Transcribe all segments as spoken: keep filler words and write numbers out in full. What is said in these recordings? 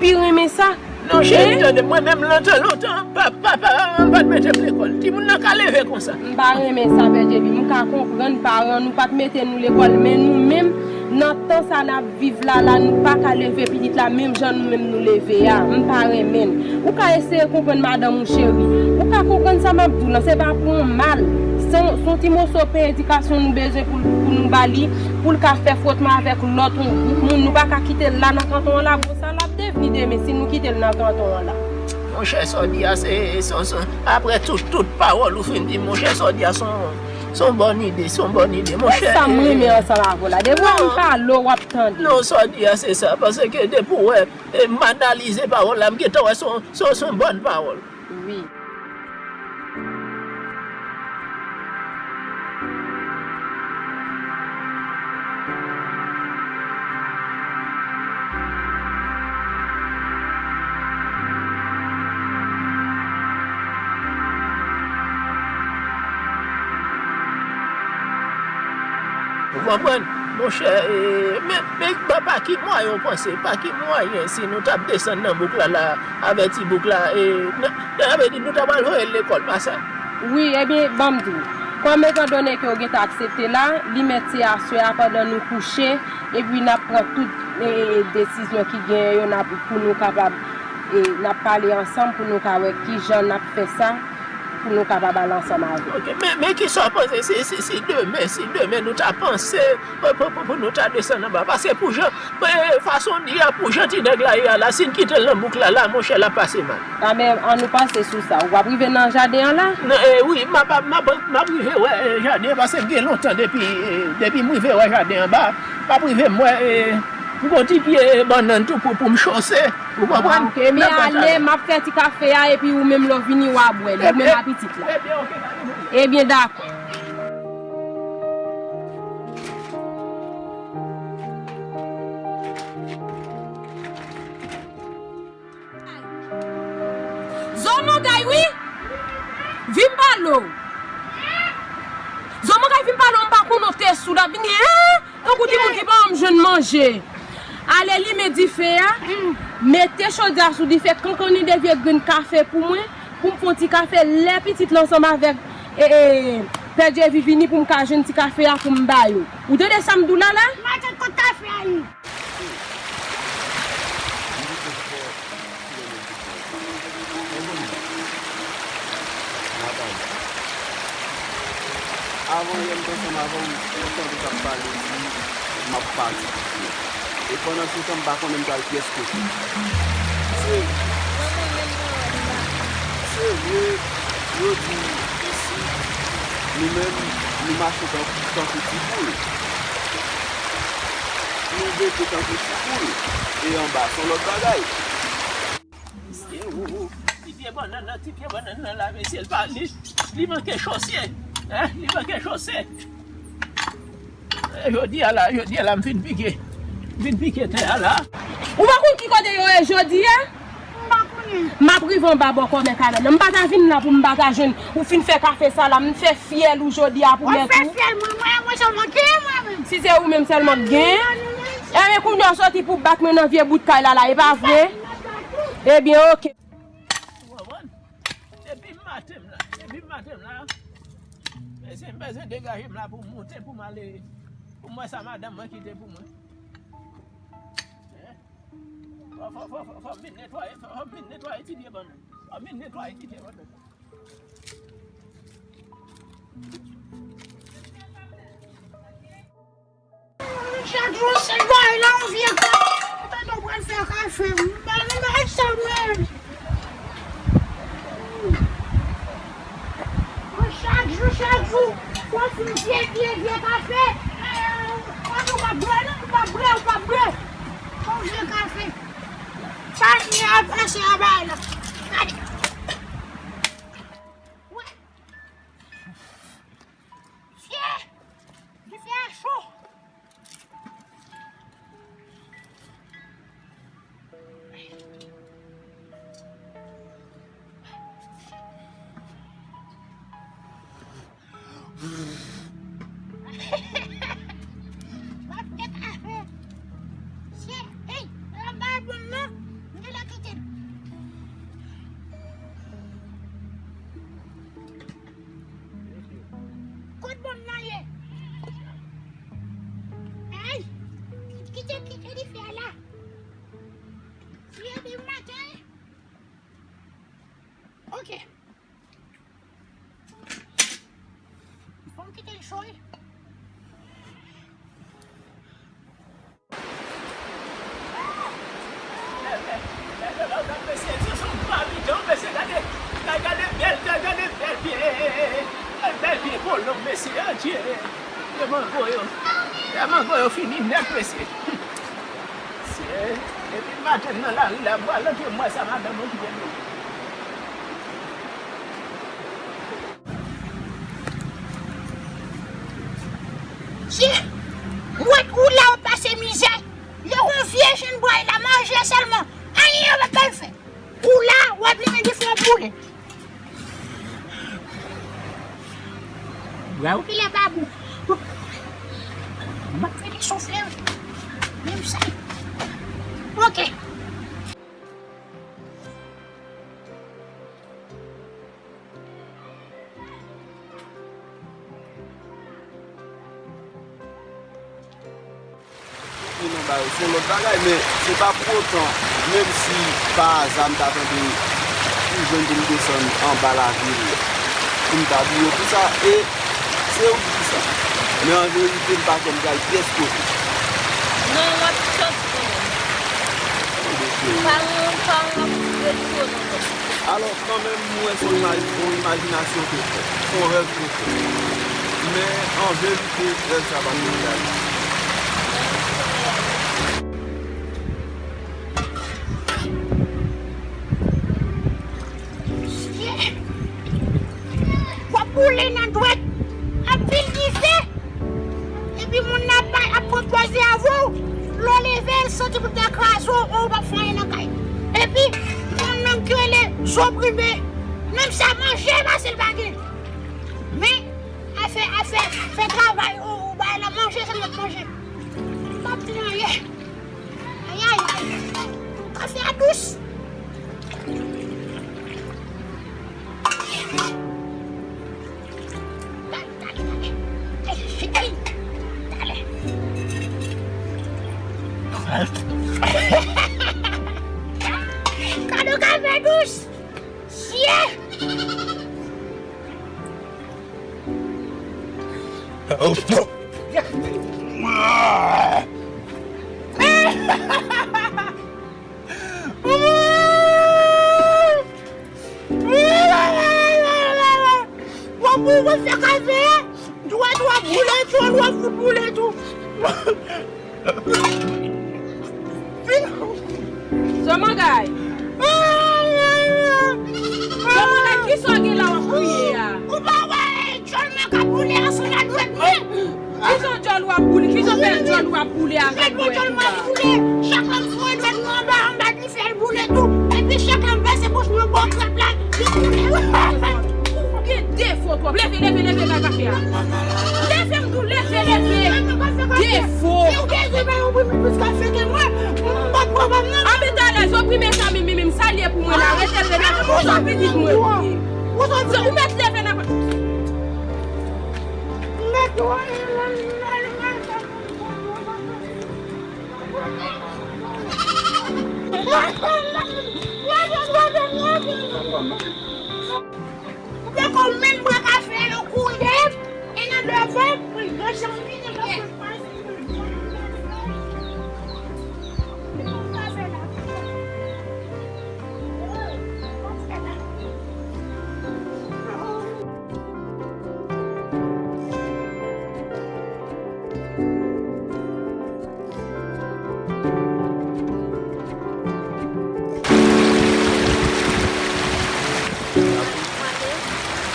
Pi renmen sa. Non, cheri, tande, mwen menm lontan, lontan, pa, pa, pa, pa t mete m lekòl. Timoun nan ka leve konsa. M pa renmen sa, Pè Djepi. M ka konprann paran nou pa t mete nou lekòl, men nou menm, nan tan sa n ap viv la, la, nou pa ka leve pitit la menm jan nou menm nou leve a. M pa renmen l. Ou ka eseye konprann madanm ou, cheri. Ou ka konprann sa m ap di w lan, se pa pou yon mal. Se yon, se yon ti moso pen edikasyon nou bezwen pou, pou nou ba li, pou l ka fè fwotman avèk lòt moun. Nou pa ka kite l la nan kanton an la, bon, sa l ap devni demen si nou kite l nan kanton an la. Monchè, sa w di a, se, se, se, apre tout, tout pawòl ou fin di, monchè, sa w di a, se yon, se yon bòn ide, se yon bòn ide, monchè. Se sa m renmen ansanm avè w la. Depi w ap pale, w ap tande. Non, sa w di a, se sa. Paske depi w wè, e, m analize pawòl la, m gentan wè se yon, se yon, se yon bòn pawòl. Wi. Ou konprann? Monchè, e, men, men, pa, pa ki mwayen w panse, pa ki mwayen si nou t ap desann nan bouk la, la, avèti bouk la, e, nan, nan, sa vle di nou ta pral voye l lekòl, pa sa? Wi, ebyen, ban m di w. Kòm etandone ke w gentan aksepte la, li mèt se aswè a pandan nou kouche, epi n ap pran tout, e, e, desizyon ki genyen yo, n ap, pou nou kapab, e, n ap pale ansanm pou nou ka wè kijan n ap fè sa, pou nou kapab al ansanm avè l. Ok, men, men kisa w panse si, si, si demen, si demen nou ta panse, pou, pou, pou, pou nou ta desann anba? Paske pou jan, e, fason l ye a, pou jan ti nèg la ye a la, si n kite l nan bouk la, la, monchè, l ap pase mal. A, men, an nou panse sou sa. Ou ap rive nan jaden an la? Non, e, wi, m ap, m ap, m ap rive wè, e, jaden an, paske gen lontan depi, e, depi m rive wè jaden anba, m ap rive m wè, e, m gon ti pye, e, bannann tou pou, pou m chose. Ou konprann? Ah, ok. Ebyen, ale, m ap fè ti kafe a, epi ou menm lè w vini, w a bwè li, ou menm a pitit la. Ebyen, ok, pa gen pwoblèm. Ebyen, dakò. Zomogay, wi! Vin pale w. Zomogay, vin pale w, m pa konnen w te sou la, vin, hein? Tankou timoun ki pa janm jwenn manje. Ale limen dife a, mete chodyè a sou dife, kankanni de vye grenn kafe pou mwen, pou m fè yon ti kafe, lè pitit la ansanm avèk, e, e, Pè Djevi vini pou m ka jwenn ti kafe a pou m ba yo. Ou tande sa m di w la la? Mache kot kafe a ye. Li vin fò kilomèt ki fè. Avan yè m t ansanm avè w, ou tande w t ap pale di m ap pati. E pandan se tan, m pa konnen m pral pyès kote. Se, se vre, yo di isi, nou menm, nou mache tankou, tankou ti poul. Nou bete tankou ti poul. E anba, se yon lòt bagay. Mesye, ou, ou, ti pye bannann nan, ti pye bannann nan la, mesye, l pa, li, li manke chosye. Hein? Li manke chosye. E jodi a la, jodi a la, m fin pike. M fin pike tè a la. Ou pa konn ki kote yo ye jodi a? M pa konnen. M ap rive anba bò kòmè kanal nan. M pa ta vin la pou m pa ta jwenn ou fin fè kafe sa la. M fè fyèl ou jodi a pou mèt ou. Ou fè fyèl mwen, mwen, mwen sèlman gen mwen menm. Si se ou menm sèlman k gen. Enben kounye a w soti pou bat mwen nan vye bout kay la la, e pa vre? Ebyen, oke. Ou konprann? Depi maten m la, depi maten m la, mesye, m bezwen degaje m la pou m moute, pou m ale, pou m wè sa madanm mwen kite pou mwen. Hein? Fò, fò, fò, fò, fò m vin netwaye, fò, fò m vin netwaye ti pye bannann. Fò m vin netwaye ti pye bannann. Chak jou se bagay la, yon vye kafe. Ou tande w pral fè kafe. M pa nan bagay sa menm. Chak jou, chak jou, w ap fè vye, vye, vye kafe. Ou p ap bwè non, ou p ap bwè, ou p ap bwè. Yon vye kafe. Sa vye ap pase a bagay la. Gade. Wè. Fye! Dife a cho! W ap fè kafe. Fye! Ey! Anba bon nan! M te la kite l. Kot bon nan ye? Ay! Kite, kite dife a la. Fye, depi maten. Ok. Fò m kite l cho wi. Mesye, se sou pa bidon, mesye, gade, gade, gade bèl, gade, gade bèl pye, bèl pye kolonb, mesye, adye, pye mango yo, pye mango yo fini nèt, mesye. Mesye, depi maten nan lari la, m pral antre m wè sa madanm mwen kite m yo. Chien, ou wè kou la w ap pase mizè. Yo gon vye jenn bway la, manje sèlman. Anyen yo pa ka fè. Kou la, w ap limen dife w boule. Bra w ki la pa bon. M ap fè li soufle wi. Menm sa. Ok. Li nan ba yo, se yon lòt bagay, men se pa pou otan, menm si pa aza m ta tande ou jwenn pou m desann anba lavil, pou m ta di yo tout sa, e se ou ki di sa. Men an verite, m pa kwè m pral pyès kote. Non, w ap santi kanmenm. Paran, paran ap retire w nan kò. Alò, kanmenm, m wè se yon imaj-, yon imajinasyon ke w fè. Se yon rèv ke w fè. Men, an verite, rèv sa pa t reyalize. W ap boule nan dwèt, anpil dife. Epi moun nan ap bay, ap pran pòz li avè w. Lè w leve, l santi pou l ta kraze w, ou p ap fè anyen nan kay. Epi, moun menm ki rele Zoprime, menm sa manje pase l pa gen. Men, afè, afè, fè travay, ou, ou bay la manje, se l ap manje. M p ap di anyen. Ay, ay, ay. Kafe a dous. Talè, talè, talè. Ey, ey, talè. Gade yon kafe dous. Sye! W ap, w ap fè kafe a, dwèt w ap boule, djòl w ap fout boule tou. Zomangay. Zomangay, kisa w gen la w ap kriye a? Ou pa wè djòl mwen k ap boule ansanm ak dwèt mwen? Kijan djòl w ap boule? Kijan fè djòl w ap boule avèk dwèt ou la? Chak lè m foure dwèt mwen anba, anba dife, l boule tou. Epi chak lè m vèse bouch mwen bò krab la, li boule. Ou gen defo twòp. Leve, leve, leve, bay kafe a. Leve, m di w, leve, leve. Defo. Anben talè, Zoprime sa menm, menm, sa l ye pou mwen la. Rete l, rete l. Ou sa pitit mwen. Ou mèt leve nan. Ou te konn menm bwè kafe a, yo kouri dèyè m, e nan devan m, mwen, yo janm vini, yo fè pase.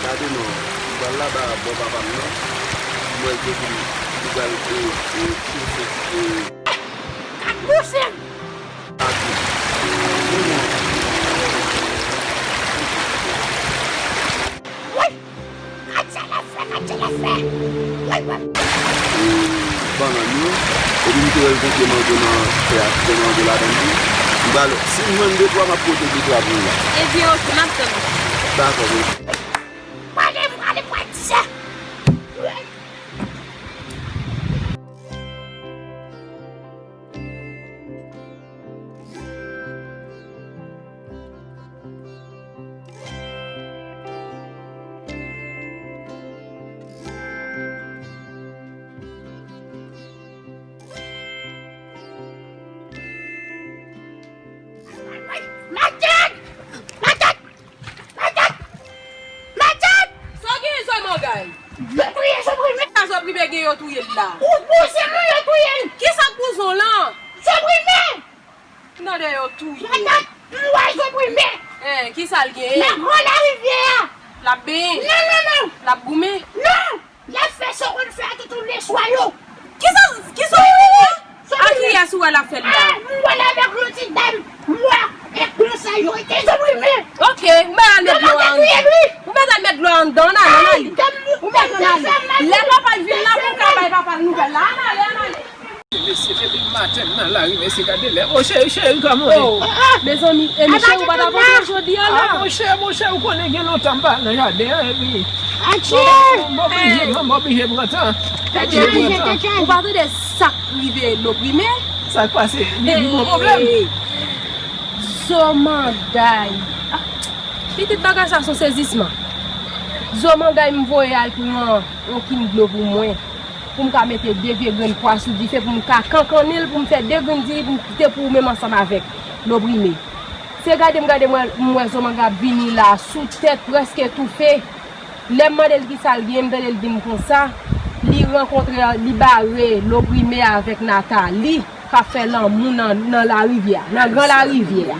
Gade non, m pral laba bò papa m nan. M wè l te di m li pral, e, e, pouse, e. Kat pouse m! Wi! Katye lèfè, katye lèfè! Wi, wi! Bannann yo, epi m te wè l gen pye mango nan tè a, pye mango ladan l tou. M pral, si m jwenn de twa, m ap pote de twa pou ou la. Ebyen, oke, m ap tann ou. Dakò, bebe. Prale, prale, prale, ti sè. Matant! Matant! Matant! Matant! Sa w genyen, Zomangay? Yo touye Zoprime! Sa Zoprime gen, yo touye l la? Ou bouzon nou, yo touye l! Kisa k bouzon lan? Zoprime! Tande yo touye. Matant, m wè Zoprime. Hein, kisa l genyen? Nan gran larivyè a. L ap benyen? Non, non, non. L ap goumen? Non. L ap fè sa w konn fè a tout leswa yo. Kisa, kisa w di la? A kiyès ou wè l ap fè l la? Ah, m wè l avèk yon ti dam. M wè e konsèy yo rete Zoprime. Oke, ou mèt al met dlo a anndan. Ou mèt al met dlo a anndan, ann ale, ann ale. Ou mèt ann ale. Lè papa l vin la, pou w ka bay papa l nouvèl la. Ann ale, ann ale. Mesye, depi maten m nan lari, mesye, gade lè. O cheri, cheri, kòman w ye? Oh, mezanmi, e monchè, ou pa ta kontan jodi a la? Ah, monchè, monchè, ou konnen gen lontan m pa al nan jaden an, epi m oblije, m oblije pran tan. Ou pa tande sa k rive Loprime? Sa k pase? Li gen yon pwoblèm? Zomangay. Ah, pitit bagay sa se yon sezisman. Zomangay, m voye al pran yon kin dlo pou mwen. Pou m ka mete de vye grenn pwa sou dife, pou m ka kankannen l, pou m fè de grenn diri, pou m kite pou ou menm ansanm avèk Loprime. Se gade m gade m wè, m wè Zomangay ap vini la, sou tèt, prèske toufe. Lè m mande l kisa l genyen, m tande l di m konsa, li rankontre, li bare Loprime avèk Nathalie, k ap fè lanmou nan, nan larivyè a, nan gran larivyè a.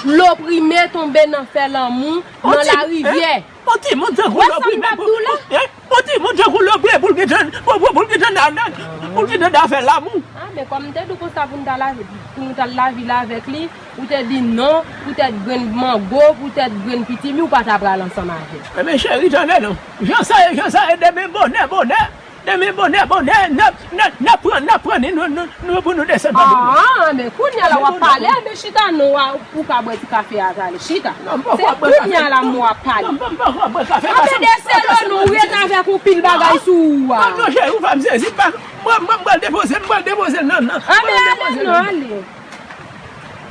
Loprime tonbe nan fè lanmou nan larivyè. Yon timoun tankou Loprime, yon timoun tankou Loprime pou l gentan, pou, pou, pou l gentan nan, nan, pou l gentan nan fè lanmou. Ah, men kòm m te di w konsa pou n ta la, pou nou t al lavil avèk li, ou te di non, poutèt grenn mango, poutèt grenn pitimi, ou pa ta pral ansanm avè l. Enben, cheri, tande non. Jan sa ye, jan sa ye, demen bonè, bonè. Demen bonè, bonè, n ap, n ap, n ap pran, n ap pran ni nou, nou, nou pou nou desann nan. Ah, men kounye a la w ap pale, men chita non, ou ka bwè ti kafe a, ale, chita. Non, m poko ap bwè kafe. Se kounye a la m w ap pale. Non, m poko ap bwè kafe. Anben, de selo non, ou ret avèk yon pil bagay sou ou a. Non, non, cheri, ou fè m sezi, m pa, mwen, mwen, m pral depoze, m pral depoze l nan, nan. Anben, ale non, ale.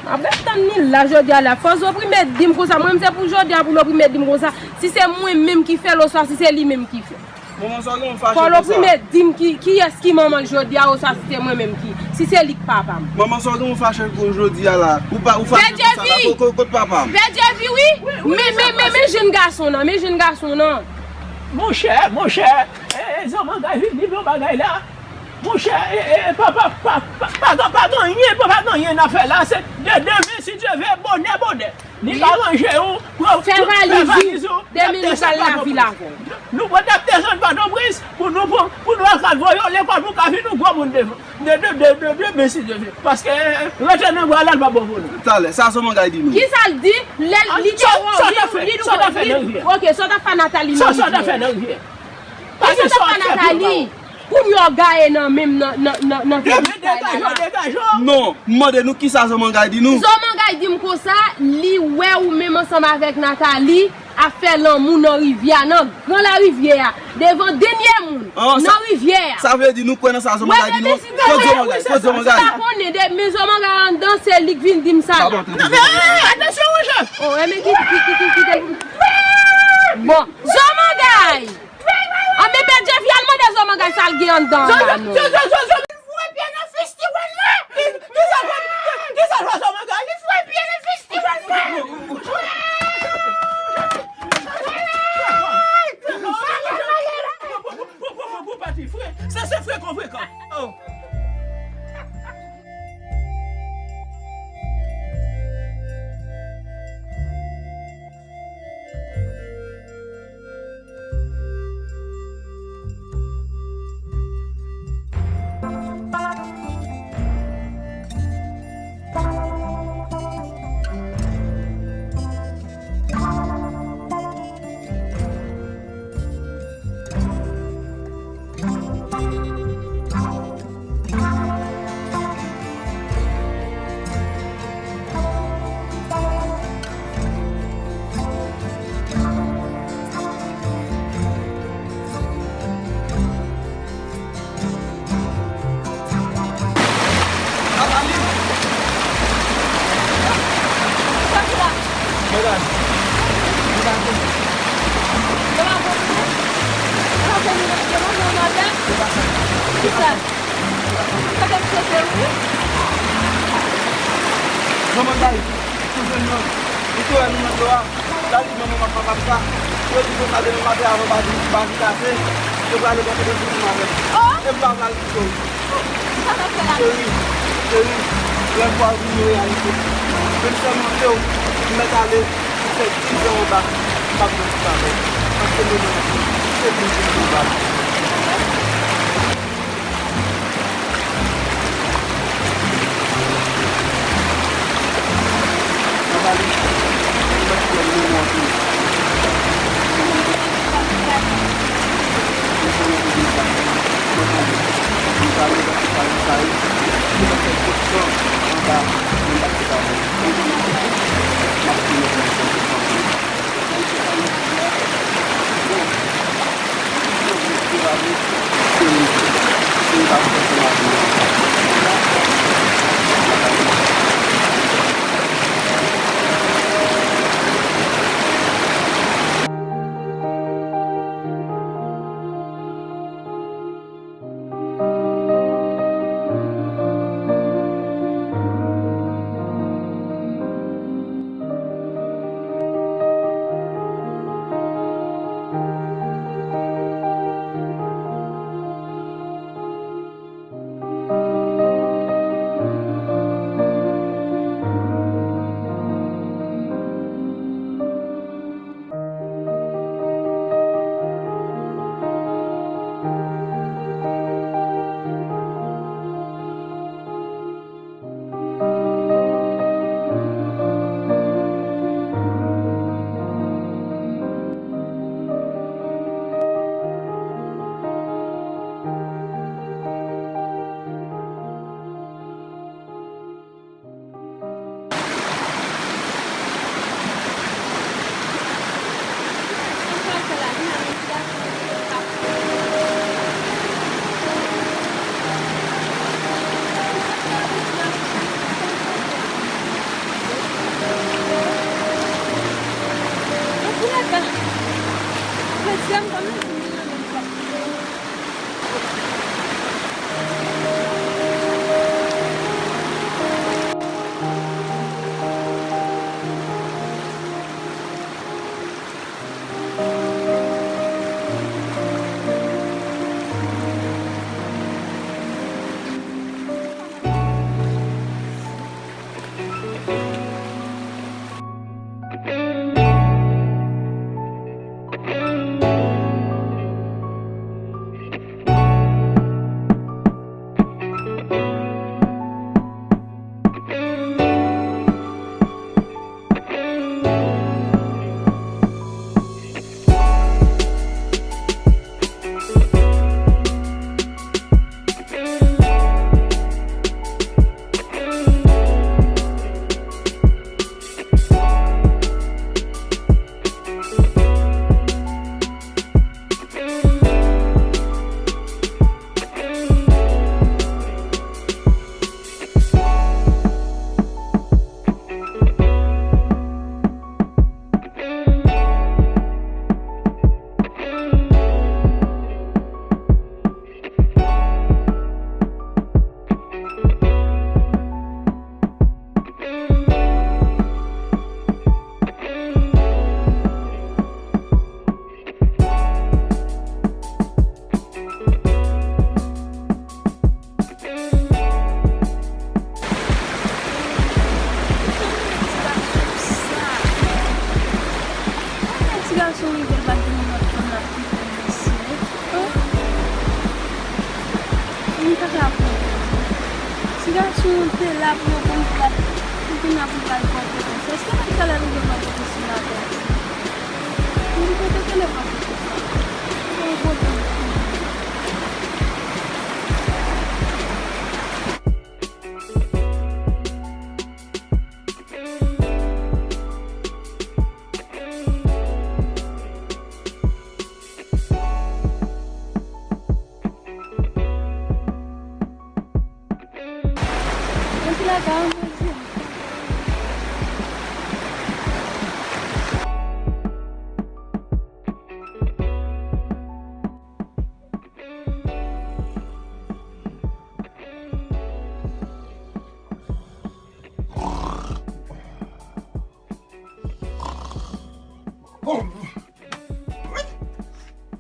M ap ret tann ni la jodi a la. Fò Zoprime di m konsa, mwen menm se pou jodi a pou Loprime di m konsa, si se mwen menm ki fè l oswa si se li menm ki fè l. Manman, sa w gen w fache konsa? Fò l oprime di m ki, kiyès ki manman l jodi a, oswa si se mwen menm ki, si se li k papa m. Manman, sa w gen w fache pou jodi a la? Ou pa, ou fache konsa la, ko-, ko-, kot papa m? Pè Djevi, wi. Men, men, men, men jèn gason nan, men jèn gason nan. Monchè, monchè, e, e, zanmangay vin di m yon bagay la. Monchè, e, e, e, pa, pa, pa, pa, pa, pa gen anyen, pa, pa gen anyen n ap fè la, se de, demen, si Dye vle, bonè, bonè. Li ka ranje ou, pran, fè valiz ou, demen nou pral lavil avè w. Nou pral ap desann Pòtoprens pou nou pran, pou nou al ka voye w lekòl, pou w ka vin yon gwo moun devan. De, de, de, de, demen, si Dye vle. Paske, e, rete nan bwa la, l pa bon pou nou. Talè, sa Zonmangay di nou. Kisa l di? Lè l, li te wè w, li, li, li, ok, sa w t ap fè Nathalie nan rivyè? Sa w t ap fè nan rivyè? Kisa w t ap fè Nathalie? Kounye a w gaye nan men m nan, nan, nan, nan fè bagay la. Non, m mande nou kisa Zonmangay di nou. Zonmangay di m konsa, li wè ou menm ansanm avèk Nathalie ap fè lanmou nan rivyè a, nan gran larivyè a, devan dènye moun, nan rivyè a. Sa vle di nou kwè nan sa Zonmangay di nou an? Kot Zonmangay? Kot Zonmangay? M pa konnen de, men Zonmangay anndan, se li k vin di m sa la. Non, men, e, e, atansyon, monchè. Oh, e, men ki, ki, ki, ki, ki, bon, Zonmangay! An, men Pè Djevi al mande Zonmangay sa l gen anndan anba non. Li foure pye nan festival la. Kisa, kisa, kisa Zonmangay? Li foure pye nan festival la. Pou pati fre, sa se frekan, frekan. Oh. Kisa? Sa t ap chofe wi. Zonmangay, ou jwenn nou? Li te wè nou nan dlo a. L al di manman m ak papa m sa. Yo di konsa demen maten avan bandi, bandi kase, yo prale kontre de sou nou avè m. Oh! E m pa pral kite w. Sa n ap fè la? Cheri, cheri, rèv pa w vin yon reyalite. Men m sèmante w, m mèt ale, m fè diz an anba, m p ap janm koupe avè w. Paske nou menm, se vin vin anba. Mwen di a m pa menm di m nan menm pòt. Ti gason rive l pa gen moun ap tann l ap kite l mesye. An? Li pa ka pran. Ti gason an te la pou yo konn plat. Pou kounye a pou l pral pran pòtans. Èske mwen talè rive pran pòtans la? Mwen te teke le pa pòtans. Mwen kontan.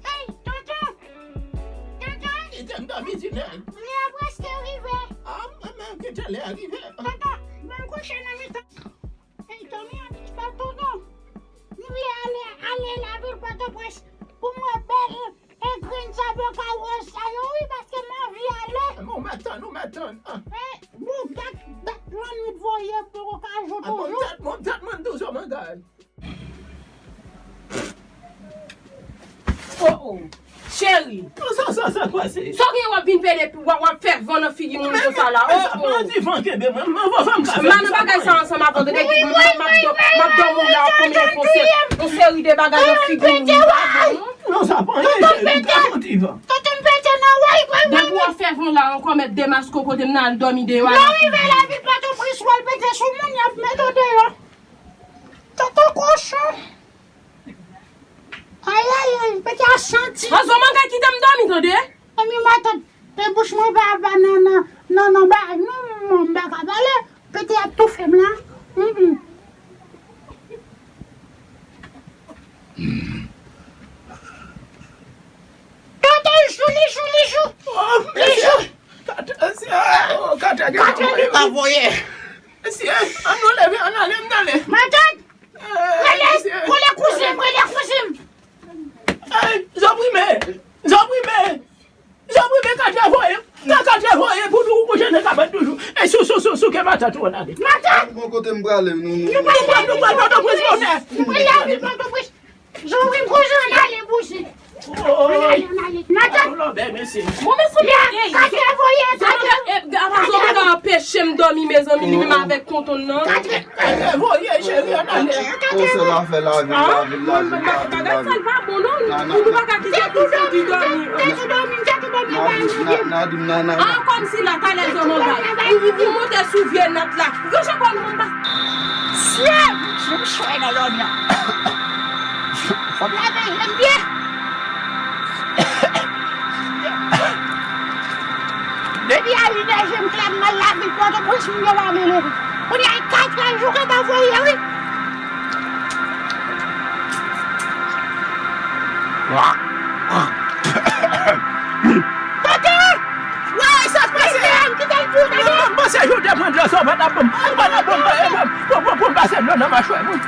Hey, tonton! Tonton! Kite m dòmi, ti nèg. Lè a prèske rive. A, men, men, kite lè a rive. Tonton, ban m kouche nan mitan. Hey, Tommy, tonton, m vle ale, ale lavil Pòtoprens pou m wè bèl e grenn zabloka wòz sa yo, wi, paske m anvi ale. Ou mèt tann, ou mèt tann. Men, boug dat, dat lannwit voye poko ka jou toujou. Bon, tèt mwen, tèt mwen, douzo, mwen gay. Oh, oh. Cheri. Sa, sa, sa, kwa se? Sa w gen w ap vin pede, w ap, w ap fè van nan figi moun konsa la. Oh, oh. Mwen di van kenbe mwen, mwen van fè m ka fè. M pa nan bagay sa ansanm avè w, tande ki m ap dò-, m ap dòmi w la, w ap konn yon fon se, yon seri de bagay nan figi moun. Non, sa pa anyen, cheri, m ka santi van. Tonton pete nan woy, woy, woy. Depi w ap fè van la ankò, mèt demaske w kote m nan al dòmi deyò a. Lè w rive lavil Pòtoprens, w al pete sou moun, y ap mete w deyò. Tonton kochon. Ayayay, pete a santi. Anzo mangay kite m dòmi, tande? Anmi matant, e bouch mwen pa, pa nan, nan, nan, nan bagay, non, mwen m pa ka pale. Pete ap toufe m la. Mm, mm. Tonton, li jou, li jou, li jou. Oh, mesye. Katè, mesye. Oh, katè, katè, li pa voye. Mesye, ann nou leve, ann ale, ann ale. Matant! Rele, rele kouzen m, rele kouzen m. Ey, Zoprime! Zoprime! Zoprime, katè voye! Katè voye pou nou kouche nan kabann toujou. Ey, sou, sou, sou, sou, ke matant ou ann ale. Matant! Bon, kote m prale, nou, nou, nou pral, nou pral Pòtoprens, bonè. Nou pral lavil Pòtoprens. Zoprime, kouzen, ann ale, kouzen. Ann ale, ann ale. Matant! Bon, mezanmi, ey. Katè voye, katè. Apa Zoprime ka anpeche m dòmi, mezanmi, li menm avèk tonton nan. Katè voye, cheri, ann ale. Konsèy la fè lavil, lavil, lavil, lavil, lavil. Bagay sa l pa bon, non. Nou pa ka kite tout figi dòmi. Tèt ou dòmi, tèt ou dòmi, pa rive. Nadim, Nadim. Ah, kòmsi la, talè zò mangay. Ou, ou, ou monte sou vye nat la. Ranje kò nou, m pa. Sye, m chwe nan dòmi an. Fò m lave je m byen. Depi a uit è je m klè m nan lavil Pòtoprens, moun yo pa vle leve. Kounye a, e katè jou ke ta voye, wi. Kote? Woy, sa k pase? Kite l, kite l pou tande. Mwen panse jou te pran dlo sa, ou pa t ap ban m, ou pa t ap ban m, ban, ban, ban, ban m pase dlo nan machwè mwen.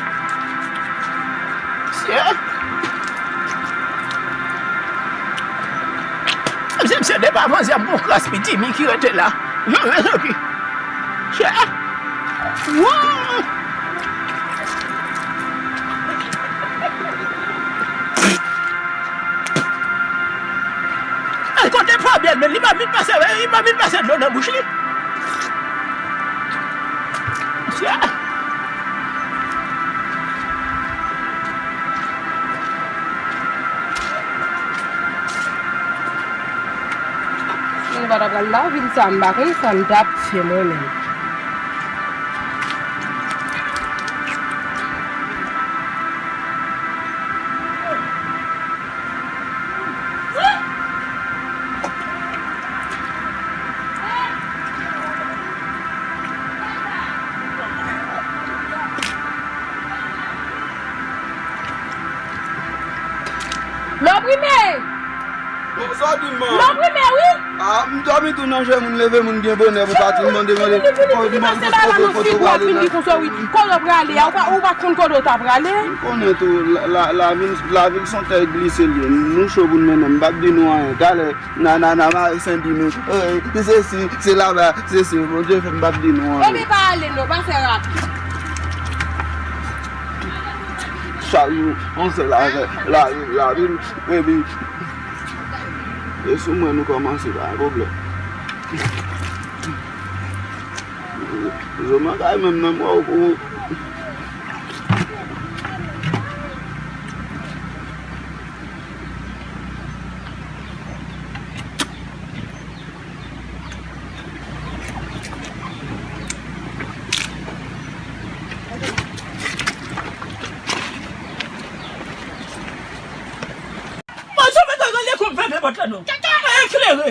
Mesye, mesye, depi avanzè, m gon kras pitimi ki rete la. Mesye, wouy! Al kote pwoblèm, men li pa vin pase, li pa vin pase dlo nan bouch li. Mesye. Si nou pa ta pral lavil sa, m pa konn sa m t ap fè mwen menm. Lòprime! Bon, sa w di m, man? Lòprime, wi! Ah, m dòmi tou nan je moun, leve moun byen bonè pou pati, m mande, mande. Vini, vini, vini, pase ba la, non, si pou ap vin di konsa, wi. Kote w prale a, ou pa, ou pa konn kote w ta prale? M konnen tou, la, la, lavil, lavil se yon tè glise l ye. Nou cho pou n mennen, m p ap di nou anyen. Talè, nan, nan, nan mare Sendi nou. Eh, se sesi, se laba, se sesi. Bondye fè m p ap di nou anyen. Ebyen, pa ale non, pa fè rapid. Chak jou, yon sèl afè, lavil, lavil, epi, e sou mwen nou kòmanse, pa gen pwoblèm. Zo nan kay menm nan, mwen, ou, ou, Bonjou, mwen ta rele kou m fèmen pòt la non. Eklere.